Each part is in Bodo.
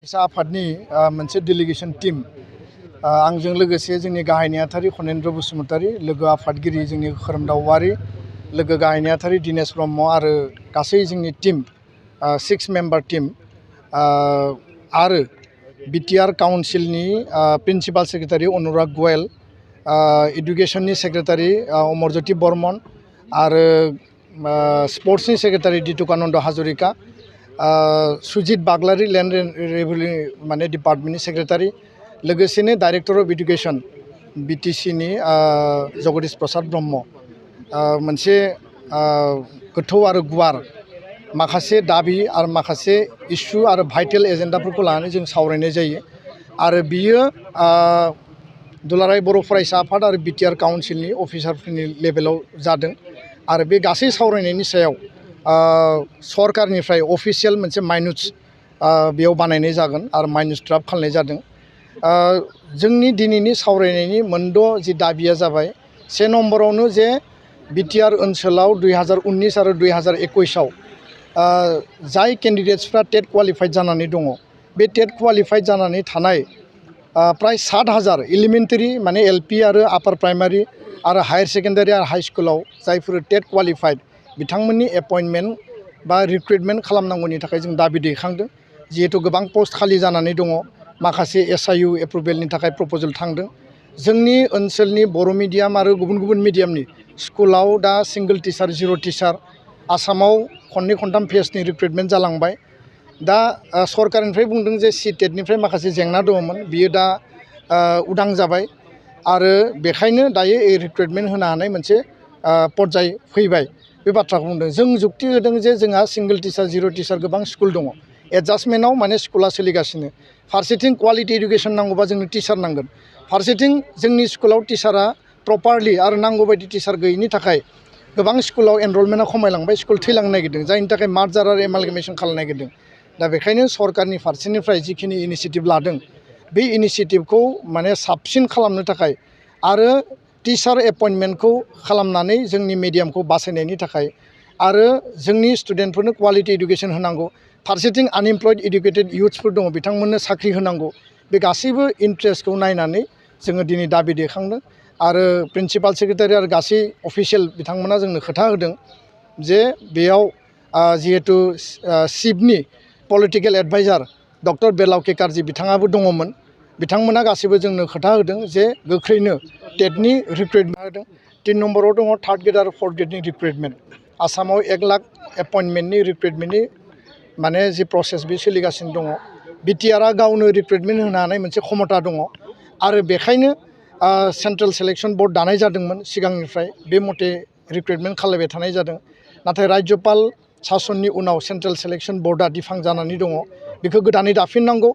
आफादनि मोनसे डेलिगेशन टीम आंजों लोगोसे जोंनि गाहाय नेहाथारि खनेन्द्र बसुमतारी लोगो आफादगिरि जोंनि खोरोमदाव औवारी लोगो गाहाय नेहाथारि दिनेश ब्रह्म आरो गासै जोंनि टीम 6 मेम्बार टीम आरो बिटिआर काउन्सिलनि प्रिन्सिपाल सेक्रेटारि अनुराग गोयल एडुकेशननि सेक्रेटारि अमरज्योति बर्मन आरो स्पर्ट्सनि secretary Ditukananda Hazarika Sujit Baglari land revenue माने डिपार्टमेंटनि सेक्रेटारि लोगोसेनो डाइरेक्टर अफ एडुकेशन बीटीसी नि जगदीश प्रसाद ब्रह्म मोनसे गोथौ आरो गुवार माखासे दाबि आरो माखासे इस्यु आरो भाइटेल एजेन्डाफोरखौ लानानै जों सावरायनाय जायो आरो बियो दुलाराय बर' फरायसा आफाद आरो बिटिआर काउन्सिलनि अफिसारफोरनि लेभेलाव जादों आरो बे गासै सावरायनायनि सायाव सरकारनिफ्राय अफिसियेल मोनसे माइनुट्स बेयाव बानायनाय जागोन आरो माइनुट्स ड्राफ्ट खालामनाय जादों जोंनि दिनैनि सावरायनायनि मोनद' जि दाबिया जाबाय से नम्बरावनो जे बिटिआर ओनसोलाव 2019 आरो 2021 आव जाय केन्डिडेट्सफ्रा टेट क्वालिफाइड जानानै दङ बे टेट क्वालिफाइड जानानै थानाय प्राय 70,000 एलिमेन्टारि माने एलपि आरो आपार प्राइमारि आरो हायर सेकेन्डारि आरो हाई स्कुलाव जायफोर टेट क्वालिफाइड बिथांमोननि एपइन्टमेन्ट बा रिक्रुटमेन्ट खालामनांगौनि थाखाय जों दाबि दैखांदों जिहेतु गोबां पोस्ट खालि जानानै दङ माखासे एसआइउ एप्रुभेलनि थाखाय प्रप'जल थांदों जोंनि ओनसोलनि बर' मिडियाम आरो गुबुन गुबुन मिडियामनि स्कुलाव दा सिंगल टिचार जिर' टिचार आसामाव खननै खनथाम फेसनि रिक्रुटमेन्ट जालांबाय दा सरकारनिफ्राय बुंदों जे सिटेटनिफ्राय माखासे जेंना दङमोन बियो दा उदां जाबाय आरो बेखायनो दायो रिक्रुटमेन्ट होनो हानाय मोनसे पर्याय फैबाय बे बाथ्राखौ बुंदों जों जुक्ति होदों जे जोंहा सिंगल टिचार जिर' टिचार गोबां स्कुल दङ एडजास्टमेन्टआव माने स्कुला सोलिगासिनो फारसेथिं क्वालिटि इडुकेसन नांगौबा जोंनो टिचार नांगोन फारसेथिं जोंनि स्कुलाव टिचारा प्रपारलि आरो नांगौ बायदि टिचार गैयिनि थाखाय गोबां स्कुलाव एनरलमेन्टआ खमायलांबाय स्कुल थैलांनो नागिरदों जायनि थाखाय मार्जार आरो एमालगामेसन खालामनो नागिरदों दा बेखायनो सरकारनि फारसेनिफ्राय जिखिनि इनिसिएटिभ लादों बे इनिसिएटिभखौ माने साबसिन खालामनो थाखाय आरो टिचार एपइन्टमेन्टखौ खालामनानै जोंनि मिडियामखौ बासायनायनि थाखाय आरो जोंनि स्टुडेन्टफोरनो क्वालिटि इडुकेसन होनांगौ फारसेथिं आनएमप्लयड इडुकेटेड इयुथ्सफोर दङ बिथांमोननो साख्रि होनांगौ बे गासैबो इन्ट्रेस्टखौ नायनानै जोङो दिनै दाबि दैखांदों आरो प्रिन्सिपाल सेक्रेटारि आरो गासै अफिसियेल बिथांमोना जोंनो खोथा होदों जे बेयाव जिहेतु सिफनि पलिटिकेल एडभाइजार डक्टर बेलाव केकारजि बिथाङाबो दङमोन बिथांमोना गासैबो जोंनो खोथा होदों जे गोख्रैनो टेटनि रिक्रुटमेन्ट होदों 3 नम्बराव दङ 3rd ग्रेड आरो 4th ग्रेडनि रिक्रुटमेन्ट आसामाव 1 लाख एपइन्टमेन्टनि रिक्रुटमेन्टनि माने जि प्रसेस बे सोलिगासिनो दङ बिटिआरआ गावनो रिक्रुटमेन्ट होनो हानाय मोनसे क्षमता दङ आरो बेखायनो सेन्ट्रेल सिलेक्शन बोर्ड दानाय जादोंमोन सिगांनिफ्राय बे मथे रिक्रुटमेन्ट खालामबाय थानाय जादों नाथाय राज्यपाल सासननि उनाव सेन्ट्रेल सिलेक्शन बोर्डआ दिफां जानानै दङ बेखौ गोदानै दाफिननांगौ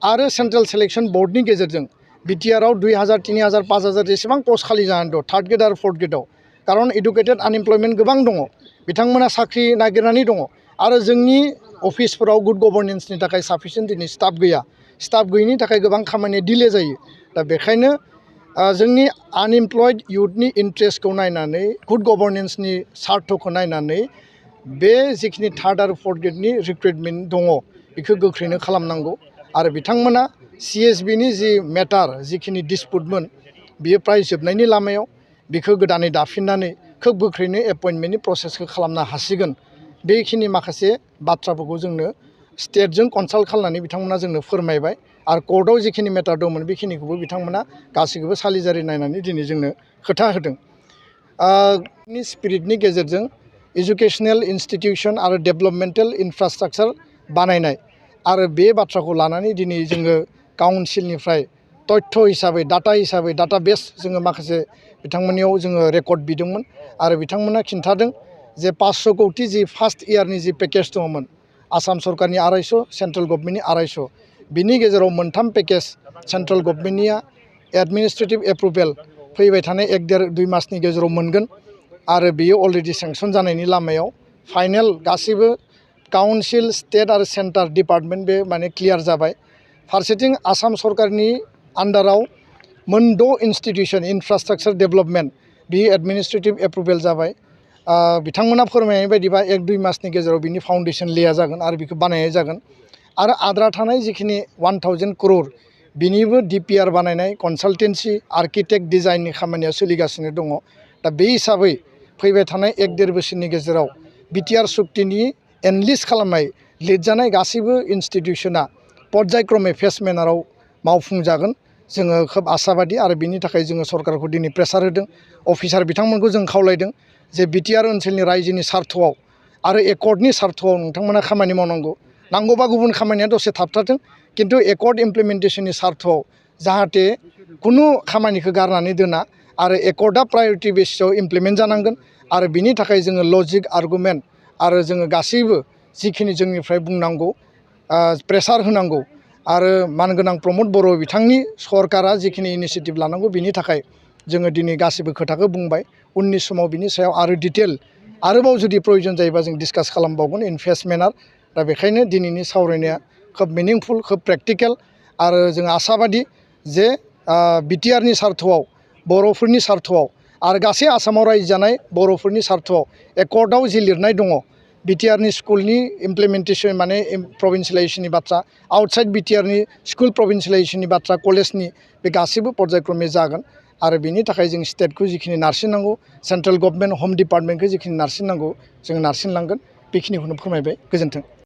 आरो सेन्ट्रेल सिलेक्शन बोर्डनि गेजेरजों बिटिआरआव 2000 3000 5000 जेसेबां पोस्ट खालि जानानै दं 3rd ग्रेड आरो 4th ग्रेडआव कारन इडुकेटेड आनएमप्लयमेन्ट गोबां दङ बिथांमोना साख्रि नागिरनानै दङ आरो जोंनि अफिसफोराव गुड गभर्नेन्सनि थाखाय साफिसियेन्ट दिनै स्टाफ गैया स्टाफ गैयिनि थाखाय गोबां खामानिया डिले जायो दा बेखायनो जोंनि आनएमप्लयड इयुथनि इन्ट्रेस्टखौ नायनानै गुड गभर्नेन्सनि सार्थखौ नायनानै बे जिखिनि 3rd आरो 4th ग्रेडनि रिक्रुटमेन्ट दङ बेखौ गोख्रैनो खालामनांगौ आरो बिथांमोना सिएसबिनि जि मेटार जिखिनि डिसपुटमोन बियो प्राय जोबनायनि लामायाव बेखौ गोदानै दाफिननानै खोब गोख्रैनो एपइन्टमेन्टनि प्रसेसखौ खालामनो हासिगोन बेखिनि माखासे बाथ्राफोरखौ जोंनो स्टेटजों कनसाल्ट खालामनानै बिथांमोना जोंनो फोरमायबाय आरो कर्टआव जिखिनि मेटार दंमोन बेखिनिखौबो बिथांमोना गासैखौबो सालिजारि नायनानै दिनै जोंनो खोथा होदों स्पिरिटनि गेजेरजों एजुकेशनेल इन्स्टिटिउसन आरो डेभेलपमेन्टेल इनफ्रास्ट्राक्चार बानायनाय आरो बे बाथ्राखौ लानानै दिनै जोङो काउन्सिलनिफ्राय तथ्य हिसाबै डाटा बेस जोङो माखासे बिथांमोननियाव जोङो रेकर्ड बिदोंमोन आरो बिथांमोना खिन्थादों जे 500 कौटि जि फार्स्ट इयारनि जि पेकेज दङमोन आसाम सरकारनि 250 सेन्ट्रेल गभर्नमेन्टनि 250 बिनि गेजेराव मोनथाम पेकेज सेन्ट्रेल गभर्नमेन्टनिया एडमिनिस्ट्रेटिभ एप्रुभेल फैबाय थानाय 1-1.5-2 मासनि गेजेराव मोनगोन आरो बेयो अलरेडि सेंसन जानायनि लामायाव फाइनेल गासैबो काउन्सिल स्टेट आरो सेन्टार डिपार्टमेन्ट बे माने क्लियार जाबाय फारसेथिं आसाम सरकारनि आन्डाराव मोनद' इन्स्टिटिउसन इनफ्रास्ट्राक्चार डेभेलपमेन्ट बे एडमिनिस्ट्रेटिभ एप्रुभेल जाबाय बिथांमोना फोरमायनाय बायदिबा 1-2 मासनि गेजेराव बिनि फाउन्डेसन लेया जागोन आरो बेखौ बानायनाय जागोन आरो आद्रा थानाय जिखिनि 1000 crore बिनिबो DPR बानायनाय कनसालटेन्सि आर्किटेक्ट डिजाइननि खामानिया सोलिगासिनो दङ। दा बे हिसाबै फैबाय थानाय 1-1.5 बोसोरनि गेजेराव बिटिआर सुक्तिनि एनलिस्ट खालामनाय लिरजानाय गासैबो इनस्टिटिउसना पर्यायक्रमे फेस मेनाराव मावफुंजागोन। जोङो खोब आसाबादि आरो बिनि थाखाय जोङो सरकारखौ दिनै प्रेसार होदों। अफिसार बिथांमोनखौ जों खावलायदों जे बिटिआर ओनसोलनि रायजोनि सार्थआव आरो एकर्डनि सार्थआव नोंथांमोना खामानि मावनांगौ। नांगौबा गुबुन खामानिया दसे थाबथाथों, किन्तु एकर्ड इमप्लिमेन्टेसननि सार्थआव जाहाथे कुनु खामानिखौ गारनानै दोना आरो एकर्डआ प्रायरिटि बेसिसआव इमप्लिमेन्ट जानांगोन। आरो बिनि थाखाय जोङो लजिक आर्गुमेन्ट आरो जोङो गासैबो जिखिनि जोंनिफ्राय बुंनांगौ प्रेसार होनांगौ आरो मानगोनां प्रमद बर' बिथांनि सरकारा जिखिनि इनिसियेटिभ लानांगौ बिनि थाखाय जोङो दिनै गासैबो खोथाखौ बुंबाय। उननि समाव बिनि सायाव आरो डिटेल आरोबाव जुदि प्रयजन जायोबा जों डिसकास खालामबावगोन इन फेस मेनार। दा बेखायनो दिनैनि सावरायनाया खोब मिनिंफुल, खोब प्रेक्टिकेल आरो जों आसाबादि जे बिटिआरनि सार्थआव, बर'फोरनि सार्थआव आरो गासै आसामाव रायजो जानाय बर'फोरनि सार्थआव एकर्डआव जि लिरनाय दङ बिटिआरनि स्कुलनि इमप्लिमेन्टेसन माने प्रभिन्सियेलाइजेसननि बाथ्रा, आउटसाइड बिटिआरनि स्कुल प्रभिन्सियेलाइजेसननि बाथ्रा, कलेजनि बे गासैबो पर्यायक्रमे जागोन। आरो बिनि थाखाय जों स्टेटखौ जिखिनि नारसिननांगौ, सेन्ट्रेल गभर्नमेन्ट हम डिपार्टमेन्टखौ जिखिनि नारसिननांगौ जों नारसिनलांगोन। बेखिनिखौनो फोरमायबाय। गोजोन्थों।